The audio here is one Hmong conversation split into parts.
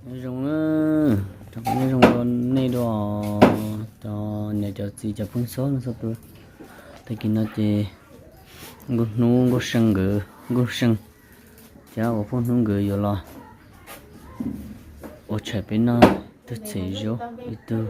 Nyob zoo, rau qhov nyob zoo rau nej dua, cov niam cov txiv cov phooj ywg txhua tus. Tag kis no ces Nkauj Hnub, Nkauj See nkawd, Nkauj See thiab ua phooj Hnub nkawd yuav los ua tshais peb noj, ib tug txiv zaub, ib tug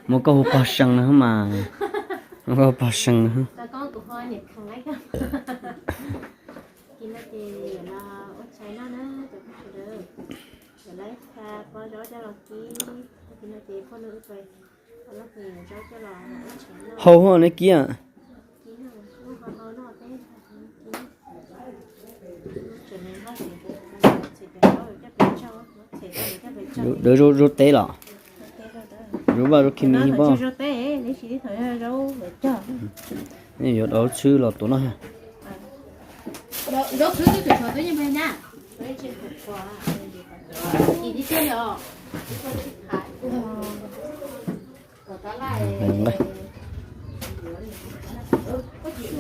Muab koj hu pog See no mas, muab koj hu pog See no. Hau hov neb kib. Dawb zaub teb los? Zaub vaj zaub khi mi pob. Yuav dau tshwb los tuav noj.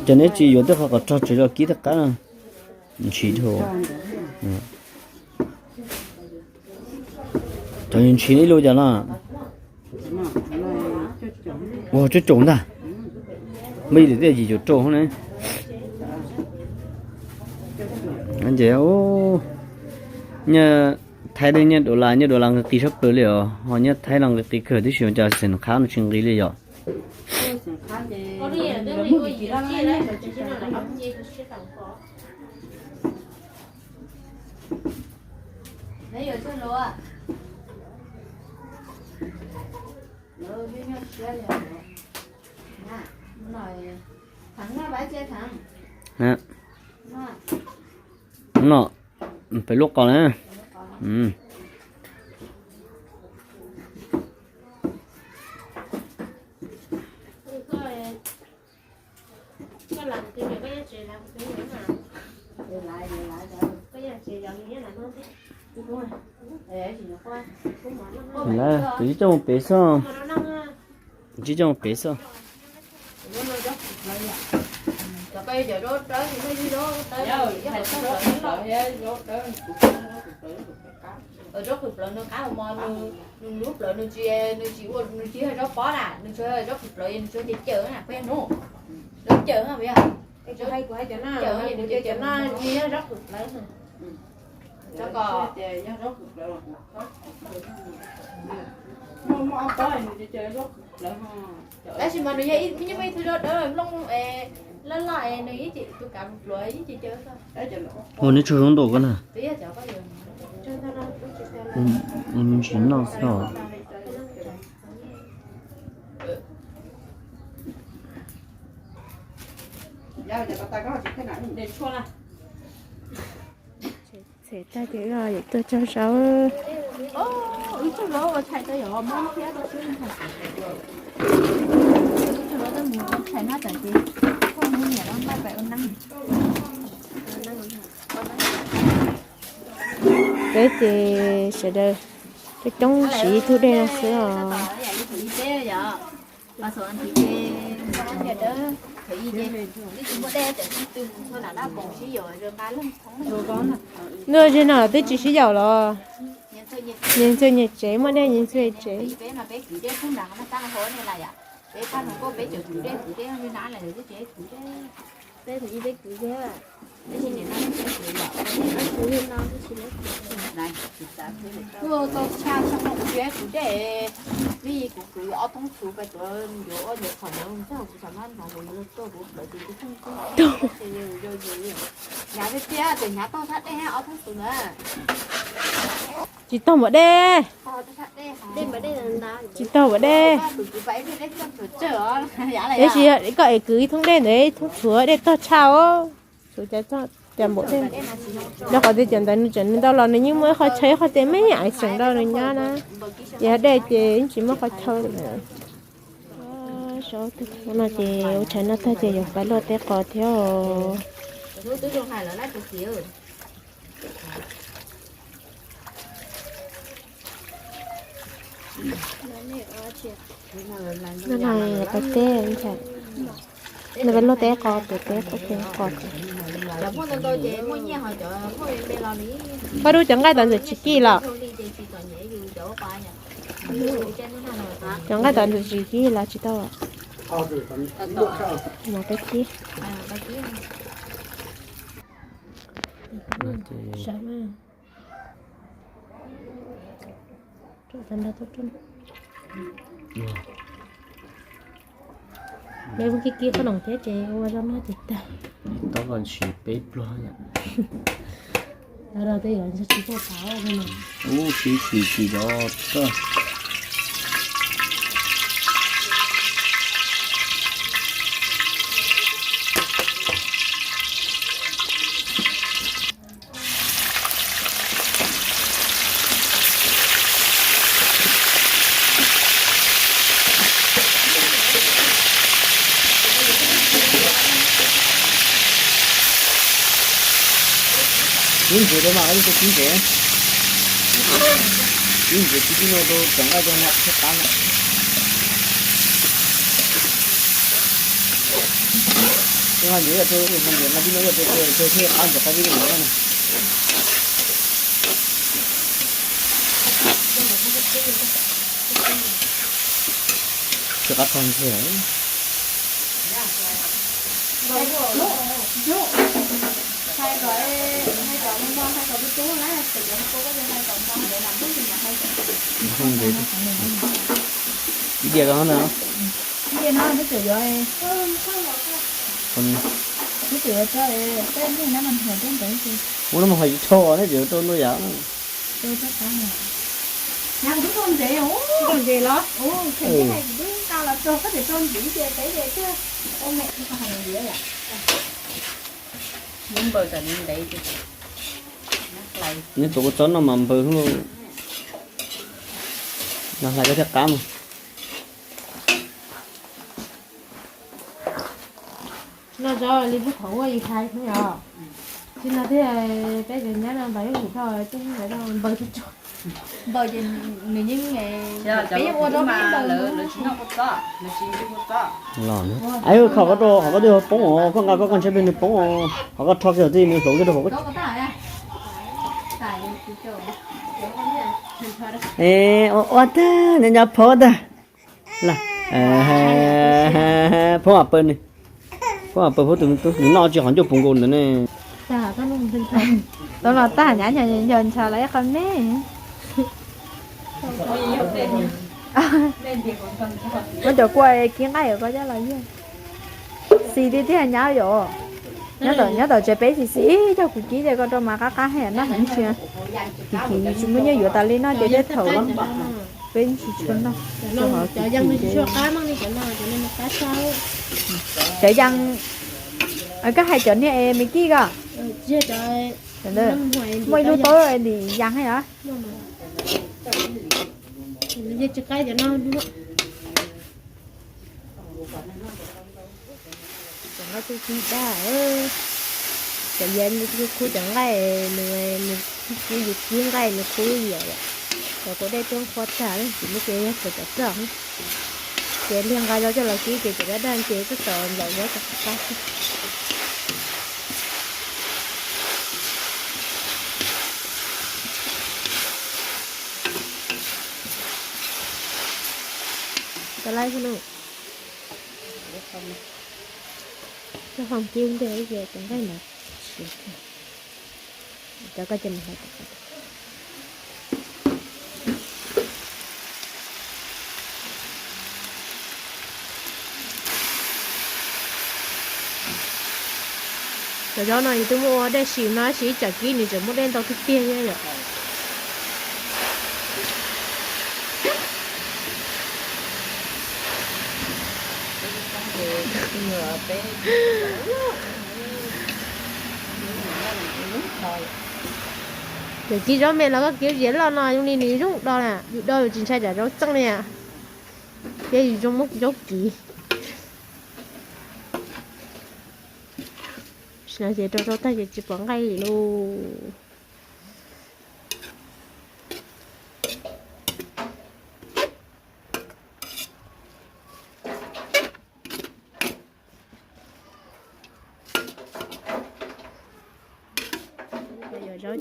Ces neb tsis yuav tej qhov kom rog tsev los kib tej qab no. Ntshis dhau. Cov ntshis ib lub cas no. Ua cuaj caum ntag. Muaj ib lwm tej yim caum rau ne. Ces nyiaj Thaib thiab nyiaj Duas Las, nyiaj Duas Las nqis qis sab plaws li os, ho nyiaj Thaib los nqis qis kawg tib si, cas xeem Qhab no tsis nqis li yom. No, pem lub qos na. Lawv tus tsis coj mus pem xwb. Tsis coj mus pem xwb. Zaub qhwv plawv no qab hos mos, nws lub plawv nws tsis, nws tsis ua, nws tsis yog zaub pob na, nws tsuas yog zaub qhwv plawv, nws tsuas cawm cawm na, puas yog hnub? Zaub cawm na, puas yog? Cawm, kuv hais cov no, kuv cov no tsis yog zaub qhwv plawv. Cov ko, muaj ob pob nws cawm zaub qhwv plawv. Tab sis mas nws yog ib, nws muaj ib tug zaub dawb loj loj es nws ib ce tus kav pluav ib ce cawm. Ua neb tsuag zaub ntuj ko na. Ntsis noj xwb. Txhem tag ces yawm tuaj cog zaub. Peb ces sawv daws coob coob siv ib tug dej no xwb os. Ntuj, zeg no twb tsis sib yaum los? Nyias ntxhua nyias tsev, muaj dej nyias ntxhua tsev. Tsis taug npaum dej. Tsis taug npaum dej. Tab sis koj es kwv ib thoob dej ntawd, ib thoob tshuav dej tog tshaj os. Tshuav cas tog cas npaum dej. Rau qhov tias cov ntawd nws tseem nws ntau los nws yeej muaj ib qho chaw ib qho tias me ais tseem rau nws nyob na. Ces yog dej ces yeej tsis muaj qhov chaw li. No ces ua tshais noj tag ces yuav pab luaj teb qos thiab os. Nws pais teb, nws pais luaj teb qos, pem teb qos. Paj Dub, cov nqaij tom ntawm tsis kib los? Cov nqaij tom ntawm tsis kib los tsis tau? Mus peb kib. Peb ua kib kib qhob noom thiab ces ua zoj noj ces tag. Tau los ntshis peb pluag yom. Ub, peb tsis tsis zov txog. Ib ntsis rau mas, ib ntsis, ib ntsis, ib ntsis tib tib no rau cov nqaij rau nqa thiaj qab na. Nqa ntsis rau, nqa ntsis no rau, rau thiaj qab ntsis qab tib no na. Tsis qab tag ntshe. Ib diav ko na. Ua no mas ho tsis tshua ne, tseem rau ntuj yam. Neb tus ua txob no mas npawg, los hlais koj thiaj qab mas. No tso li pub thaum ua yus hais xwb os. Tsis no thiaj peb cov nyab no npawg ib hum dhau tej npawg tsuag tsuag. Npawg ces nws yeej peb yeej ua rau peb npawg. Los, ai, kho koj rau hauv koj twb poob os, koj nqa koj koj ntshaib peg nws poob os, hauv koj rho kiag tij nws hloov kiag rau hauv koj. Ua tag nyob nyob phob tag. Phob mam paws nws, phob mam paws phob tus me tub nws noj tsis qhov ncauj puv nkaus ntawd ne. Tau los tag nyab ncho ncho ntshav los ib qho me. Muab cov kua kib nqaij ko coj los yog. Xis tiag tiag nyab yom. Nyob tom tsev peb xis xis, cog kuv kib ces koj rau mas qab qab heev noj heev tsis. Kim kim tsis muaj nyiaj yuav tas li no ces tej thaum peb tsis tshua noj. Cov yas, koj hais cov niag es me kij ko. Muaj ib lub taub lim yas hab os. Cov nqaij tub tib daj, cov yas nws khub cov nqaij, nws, nws kib yus kib nqaij nws khub yam yom. Cov kuv dej tuab qhuav tag, tsis muaj ces yog cov cov txoj. Ces liag nqa zog coj los kib ces cov daj daj ces twb tau nplaum zog rov qab xwb. Cov laib xwb na. Cov khoom kib ntej ces cov nqaij ntawd. Cov ko ces mus hais. Cov zaub no yus twb muab ua dej sim no tab sis ib tsam kib nws tseem muaj dej ntau tiag tiag thiab yom. Yus kib zaub me los koj kib ziav loj no zoo li nws zoo do na, yus do yus tsis ntshai tsam zaub txeej li. Thiab yus zoo muab zaub kib. Tam no ces rau rau tag ces tsis pom nqaij li lauj.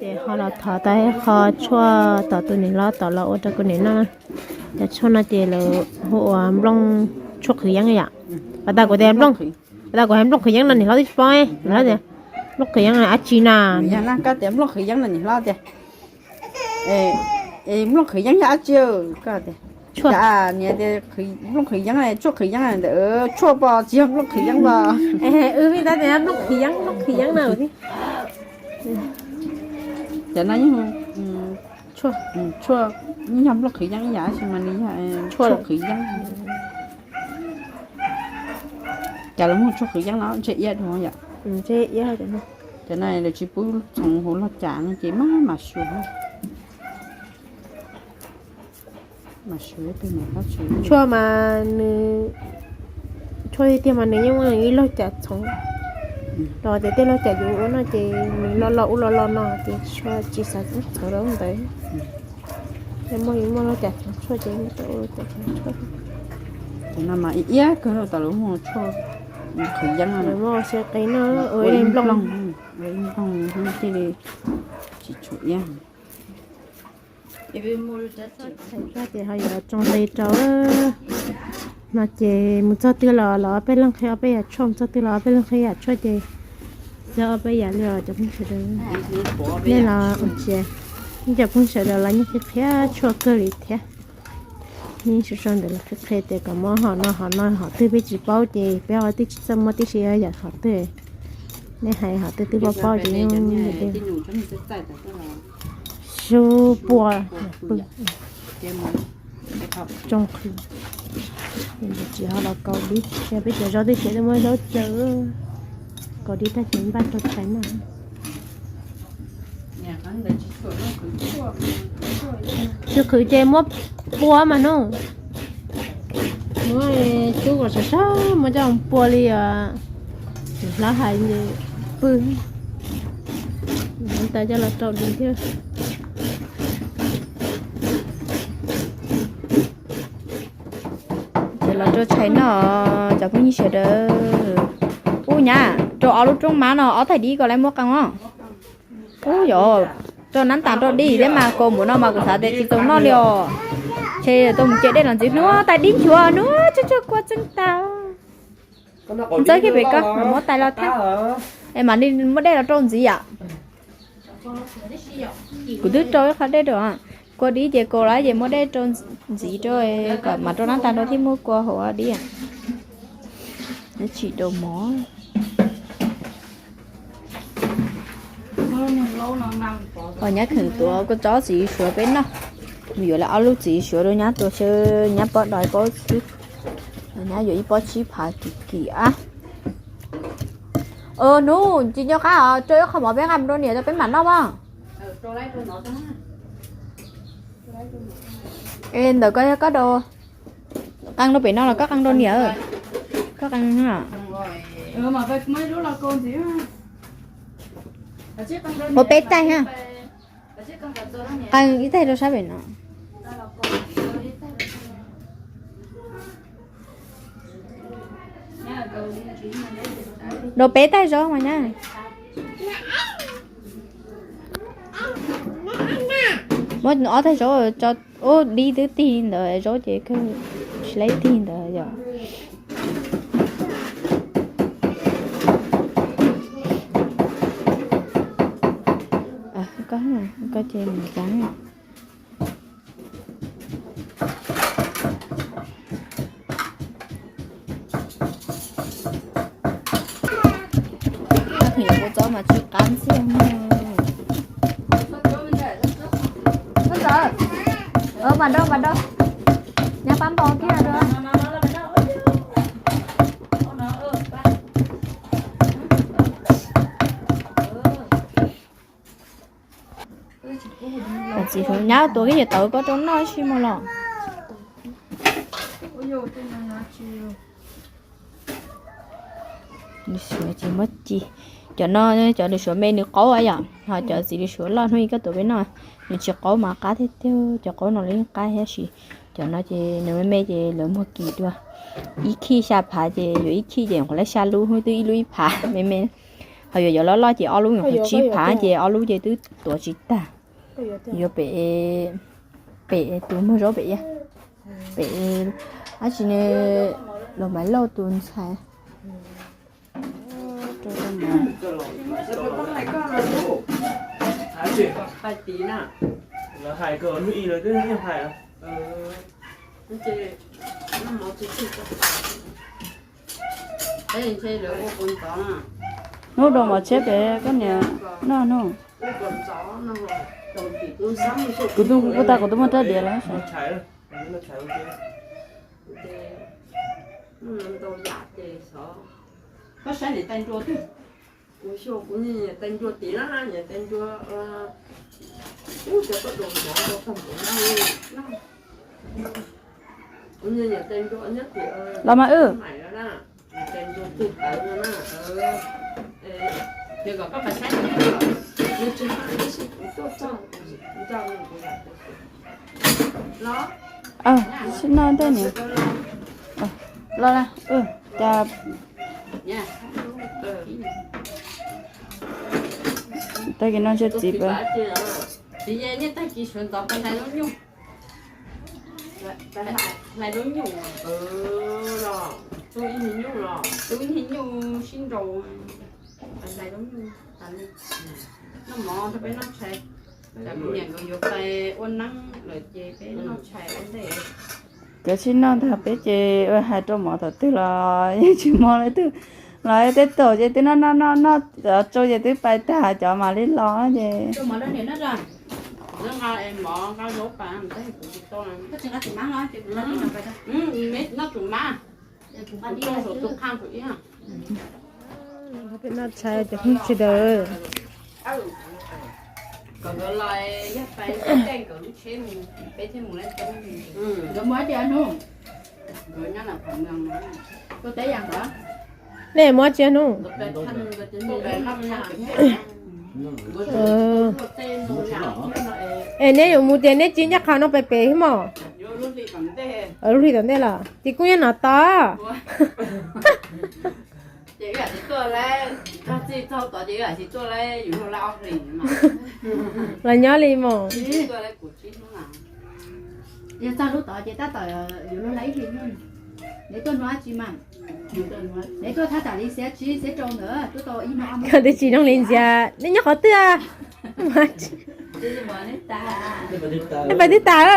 Ces ho los thov tau qho tshuaj tom tus niam hlob tom los ua rau kuv niam noj. Cov tshuaj no ces lawv hu ua nplooj tshuaj qhwv yeeb yom. Pas tas kuv tias nplooj, pas tas kuv hais nplooj qhwv yeeb no niam hlob twb tsis paub, niam hlob tias nplooj qhwv yeeb no dab tsi na. Nplooj qhwv yeeb no niam hlob tias, nplooj qhwv yeeb yog dab tsi? Nplooj qhwv yeeb, tshuaj qhwv yeeb, tshuaj pos tsis yog nplooj qhwv yeeb pos. Nplooj qhwv yeeb, nplooj qhwv yeeb na. Cov no yeej, tshuaj, yeej yog nplooj qhwv yeeb ib yam tab sis mas nws yog tshuaj qhwv yeeb. Cas lawv muag tshuaj qhwv yeeb no ntshe iab dua yom. Cov no lawv tsis pub txhoov hauv log cam no ces mam, mam suav. Tshuaj mas nws, tshuaj tiag tiag mas nws yeej muaj ib log cam txhoov. Los tias tej log cam yus ua no ces nws lo lo ub lo lo no ces tsis xav txhoov rau ntawd. Muaj, muaj log cam txhoov tshuaj ces muaj rau ua log cam txhoov tshuaj. Cov no mas iab kawg, tam lawv muag tshuaj qhwv yeeb no, muaj ua xyaw qe no, ua ib nplooj, ua ib nplooj thiaj li tsis tshua iab. Ces ho yuav tsoo qe rau no ces mus txog twg los los ob peb leeg qhib ob peb yam tshuaj, mus txog twg los ob peb leeg qhib yam tshuaj ces txog ob peb yam li os cov phooj ywg sawv daws. Nej los ua ntsia, nej cov phooj ywg sawv daws los yeej qhib qhia tshuaj kawg li thiab. Nej sau sau ntawd los qhib qhia tias kom muab hom no hom no hom twg, peb tsis paub ces peb ho twb tsis txawj muab tib si yam hom twg. Nej hais hom twg twb paub paub ces yeej su pua pw. Tsoo qhwv, tsis ho los kaus dib, peb cov zaub twb tseem muab zaub caw, kaus dib tag ces npaj rau tshais noj. Tsis qhwv ces muab pua mas no. Muab cub kom sov sov muab coj pua li os. Hlob hais pw, tas coj los rau dib thiab. Ces los rau tshais noj cov phooj ywg sawv daws. Ub nyab, rau ob lub rooj mab no ob thaij dib ko lawv muab qee os. Ub yog, rau nab tas rau dib thiab mas kaus npaum no mas kuv xav tias tsis txaus noj li os. Ces tau mus ce dej los ntxiv hnub tas dib nchuav hnub tsuag tsuag kua txeeg tas. Ntxawb kiag pem ko mam muab tais los thab. Es mam li muab dej los rau ntxiv yom. Kuv twb rau ib qho dej rau, kua dib ces kaus lawm ces muab dej rau ntxiv rau kom mam rau nab tas rau thiab muab kua hauv dib. Tsis rau mov. Os nyab kheem tuav kua txob txiv suav peb noj. Mus yuav lawv ob lub txiv suav rau nyab tuav seb nyab pob do ib pob xwb. Nyab yuav ib pob tsib phav kim kim ab. Hnub tsis nco qab rau ib qho mov peb nqa mus rau niam rau peb mam noj mog. Es ntawm ko yog koj rau, qee rau pem no los koj qee rau niam? Koj qee. Ua peb taig ha. Qee ib taig rau sab pem no. Rau peb taig zaub mas nyab. Muab ob taig zaub tso, ub dib twb tig ntawd zaub ces kawg tsis laib tig ntawd yom. Koj ces mus tsav. Kua txob mas tsw qab ntxiag. Mas rau mas rau, nyab pab npau kiag rau. Txiv nyab tuav kib yam tawv koj rau noj ib si mus los. Lwm suav ces muab ci. Cov no cov lwm suav me nws qaub yom, ho cov txiv lwm suav loj hnub ib koj tuav peb noj nws tsis qaub mas qab tiag tiag. Cov qaub no los yeej qab thiab sis cov no ces nws me me ces lawv muag kis dua. Ib khij xya phav ces yuav ib khij ces qhuav lawv xya lub hnub twb ib lub ib phav me me. Qhov yuav yuav loj loj ces ob lub nyuam qhuav tsib phav ces ob lub ces twb tuav tsis tag. Yuav pem, pem tus muag zaub pem, pem dab tsi ne, Los Maiv Lauj tus ntxhais. Hnub rau mov tshiab pem koj niam noj hnub. Kuv twb, kuv tas kuv twb muaj rab diav lawm. Los mas wb. Sib noj tej niam. Los na, cas tag kis no ntsia txiv pab. Cov sib noj ntag peb ces hais rau mov thaum twg los yeej tsis mob li twb los tej taum ces twb noj noj noj noj tsau ces twb pais tag cov mam li los ces. Peb noj tshais cov phooj ywg sawv daws. Nej muab tsi hnub? Es neb yuav mus tias neb tsis nco qhov no pem pem mog. Lub hli tom ntej los ces kuj nyob no tos. Los nyob li mog. Yog txog lub tod ces tab tom yuav luag lab ib hlis. Neb tuaj hnub dab tsi mas? Neb tuaj thaj tsam li xiab tsib xiab rau ntawd tuaj tau ib hnub. Koj twb tsis noog li ntxias, neb nyob qhov twg? Neb pais twg tas?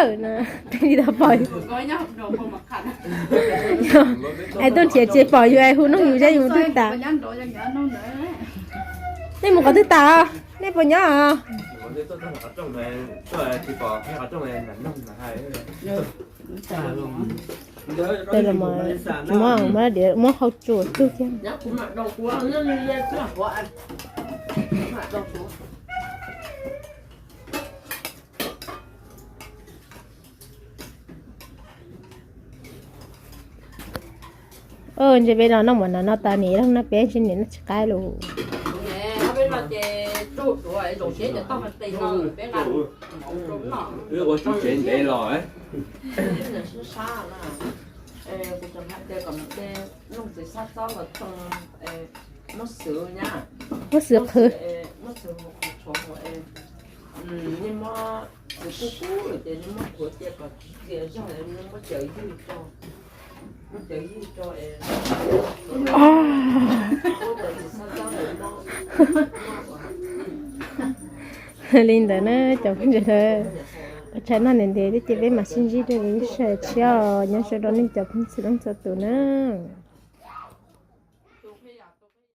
Peb li tau pom. Es tuaj nrhiav tsis pom yus es hu noog yus zeb yus twg tas. Nej mus qhov twg tas? Nej puas nyob? Tej los mas, muab, muab hau tsuas tug thiab. Ntsia peb los noj mov no no tas nim no peb ntsia nim no tsis qab lus. Muab xwm qhwv. Li ntawd na cov phooj ywg, ua tshais noj ntev ntev thiab ces peb mam sib ntsib rau lwm lub sij hawm tshiab. Nyob zoo rau nej cov phooj ywg txhua leej txhua tus nawb.